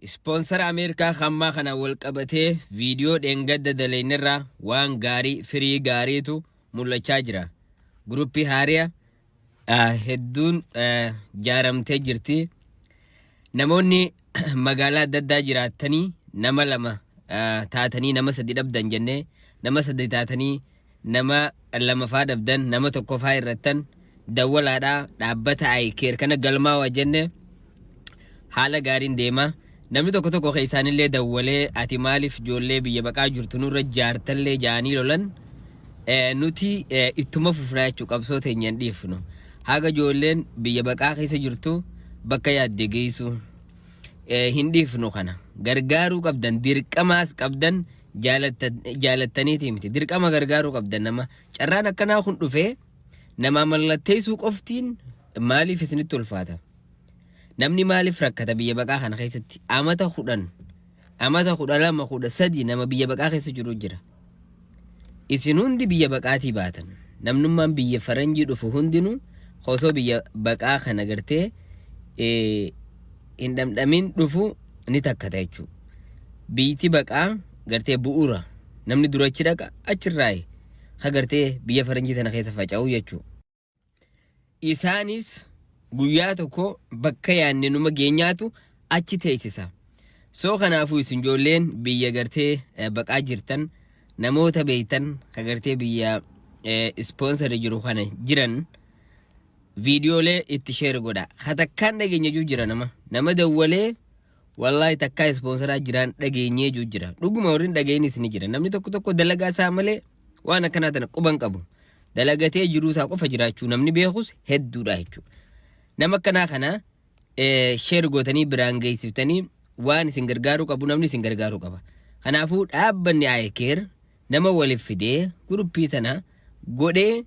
Ispoonsara Ameerikaa hammaa kana wal qabatee viidiyoo dheengadda daleynerraa waan gaarii, firii gaariitu mul'achaa jira. Guruppii haariya hedduun jaaramtee jirti. Namoonni magaalaa adda addaa jiraattanii nama lama taatanii nama sadi dhabdan jennee, nama sadi taatanii nama lama faa dhabdan, nama tokko faa irrattan, dawwalaadhaa dhaabbata iCare kana galmaawaa jenne. Haala gaariin deema. Namni tokko tokko keessaanillee dawwalee, "Ati maaliif ijoollee biyya baqaa jirtu nurra jaartallee?" jaanii lolan. Nuti ittuma fufnaa jechuu, qabsoo teenya hin dhiifnu. Haga ijoolleen biyya baqaa keessa jirtu bakka yaadde geessu hin dhiifnu. Kana gargaaruu qabdan, dirqamaas qabdan, jaalattaniiti miti, dirqama gargaaruu qabdan. Nama carraan akkanaa kun dhufee namaa mallatteessuu qoftiin maaliif isinitti ulfaata? Namni maaliif rakkata biyya baqaa kana keessatti? Amata 10, amata 12, 13 nama biyya baqaa keessa jiru jira. Isin hundi biyya baqaatii baatan. Namnummaan biyya faranjii dhufu hundinuu osoo biyya baqaa kana gartee hin dhamdhamin dhufu ni takkata jechuudha. Biyyiti baqaa gartee bu'uura namni dura achi dhaqa, achirraa ha gartee biyya faranjii tana keessa faca'u jechuudha. Isaanis guyyaa tokko bakka yaanne numa geenyaatu achi teessisa. So kanaafuu isin ijoolleen biyya gartee baqaa jirtan, namoota beektan ka gartee biyya ispoonsarri jiru kana jiran, viidiyoolee itti share godha. Ha takkaan dhageenya jiru jira, nama dawwalee, "Wallaahi takkaa ispoonsaraa jiraan dhageenyee" jiru jira. Dhuguma warri hin dhageenyis ni jira. Namni tokko tokko dalagaa isaa malee waan akkanaa tana quban qabu. Dalagatee jiruu isaa qofa jiraachuu namni beekus hedduudha jechuudha. Nama akkanaa kana share gootanii biraan geessiftanii waan isin gargaaruu qabu namni isin gargaaruu qaba. Kanaafuu dhaabbanni iCare nama waliif fidee guruppii tana godhee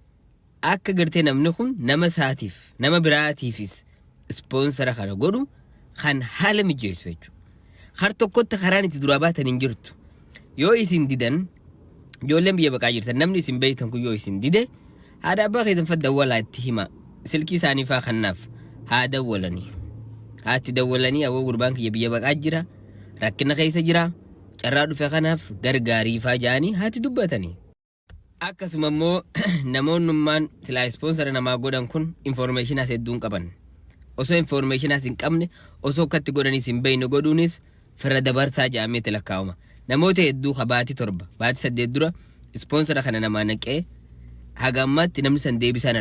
akka gartee namni kun nama isaatiif, nama biraatiifis ispoonsara kana godhu kan haala mijeessu jechuudha. Har tokkotti karaan itti duraa baatan hin jirtu. Yoo isin didan, ijoolleen biyya baqaa jirtan, namni isin beektan kun yoo isin dide, haadha abbaa keessan fa dawwalaa itti hima. Silkii isaanii faa kannaaf haa dawwalanii. Haa itti dawwalanii, "Aboo, gurbaan kiyya biyya baqaa jira, rakkina keessa jira, carraa dhufe kanaaf gargaarii" faa ja'anii haati dubbatanii. Akkasuma immoo namoonnummaan silaa ispoonsara namaa godhan kun informationaas hedduun qaban. Osoo informationaas hin qabne, osoo akkatti godhanis hin beekne godhuunis fira dabarsaa jedhameeti lakkaa'ama. Namoota hedduu ka baatii 7, baatii 8 dura ispoonsara kana namaa naqee haga ammaatti namni san deebisaan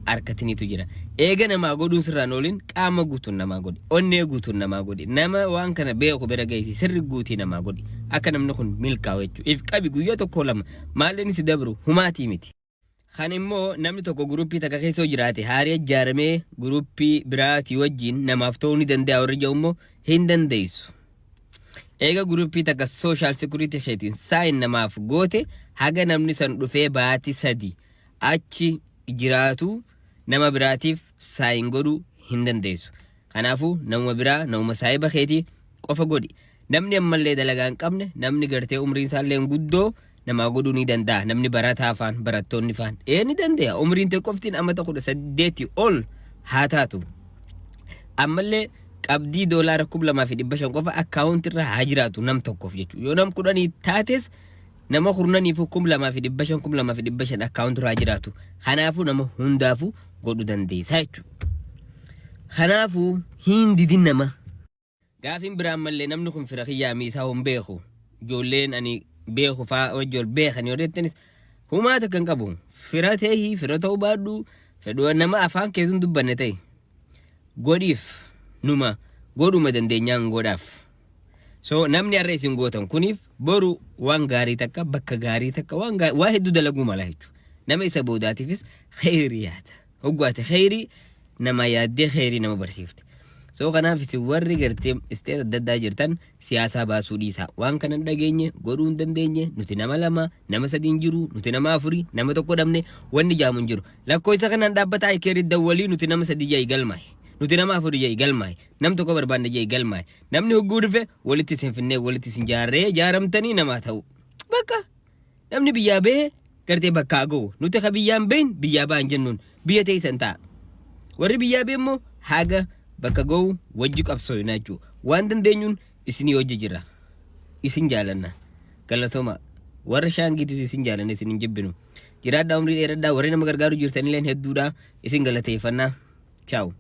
harkatiniitu jira. Eega namaa godhuun sirraan oolin, qaama guutuun namaa godhi. Onnee guutuun namaa godhi. Nama waan kana beeku bira geessi, sirri guutii namaa godhi. Akka namni kun milkaa'u jechuudha. If qabi guyyaa tokko lama maalleen si dabru humaatii miti. Kan immoo namni tokko guruppii takka keessa yoo jiraate, haarii ijaaramee guruppii biraatii wajjin namaaf ta'uu ni danda'a warri jedhu immoo, hin dandeessu. Eega guruppii takka social security keetiin sign namaaf goote, haga namni san dhufee baati 3 achi jiraatu nama biraatiif sign godhuu hin dandeessu. Kanaafuu namuma biraa, namuma saahiba keetii qofa godhi. Namni ammallee dalagaa hin qabne, namni gartee umriin isaallee guddoo namaa godhuu ni danda'a. Namni barataa faan, barattoonni faan ee ni danda'a. Umriin ta'e qoftiin amata 18 ol haa taatu. Ammallee qabdii doolaara 2500 qofa akkaawunti irra haa jiraatu nam tokkoof jechuudha. Yoo nam 10 taates, nama kurnaniifuu 2500, 2500 akkaawunti irra haa jiraatu. Kanaafuu nama hundaafuu godhuu dandeessaa jechuudha. Kanaafuu hin didin nama. Gaafiin biraan mallee, namni kun fira kiyyaa miisaa hin beeku. Ijoolleen ani beeku faa wajji ol beekan yoo jettanis, humaa takka hin qabu. Fira ta'ii, fira ta'uu baadhu, fedhuu nama afaan keessan dubbanne ta'e. Godhiif, numa godhuma dandeenyaan godhaaf. So namni har'a isin gootan kuniif boru waan gaarii takka, bakka gaarii takka, waan waa hedduu dalaguu mala jechuudha. Nama isa boodaatiifis kheyrii yaada. Hoggaate kheyrii nama yaaddee kheyrii nama barsiifte. So kanaaf isin warri gartee state adda addaa jirtan siyaasaa baasuu dhiisaa. Waan kana hin dhageenye, godhuu hin dandeenye, nuti nama lama, nama sadi hin jiru, nuti nama afurii, nama tokko dhabne wanni jaamu hin jiru. Lakkoofsa kanaan dhaabbata iCare dawwalii, "Nuti nama sadi" ja'i galmaa'i. "Nuti nama afuri" ja'i galmaa'i. "Nam tokko barbaanne" ja'i galmaa'i. Namni hogguu dhufe walitti isin finnee, walitti isin jaarree, jaaramtanii namaa ta'u. Bakka namni biyyaa bahee gartee bakkaa ga'u, nuti ka biyyaan bahin biyyaa ba'an jennuun biyya teessan ta'a. Warri biyyaa bahe immoo haga bakka ga'u wajji qabsooyna jechuudha. Waan dandeenyuun Isinii hojii jira. Isin jaalanna. Galatooma. Warra shaangiitis isin jaalanna, isin hin jibbinu. Jiraadhaa, umrii dheeradhaa. Warri nama gargaaru jirtanilleen hedduudha. Isin galateeffannaa. Ciao.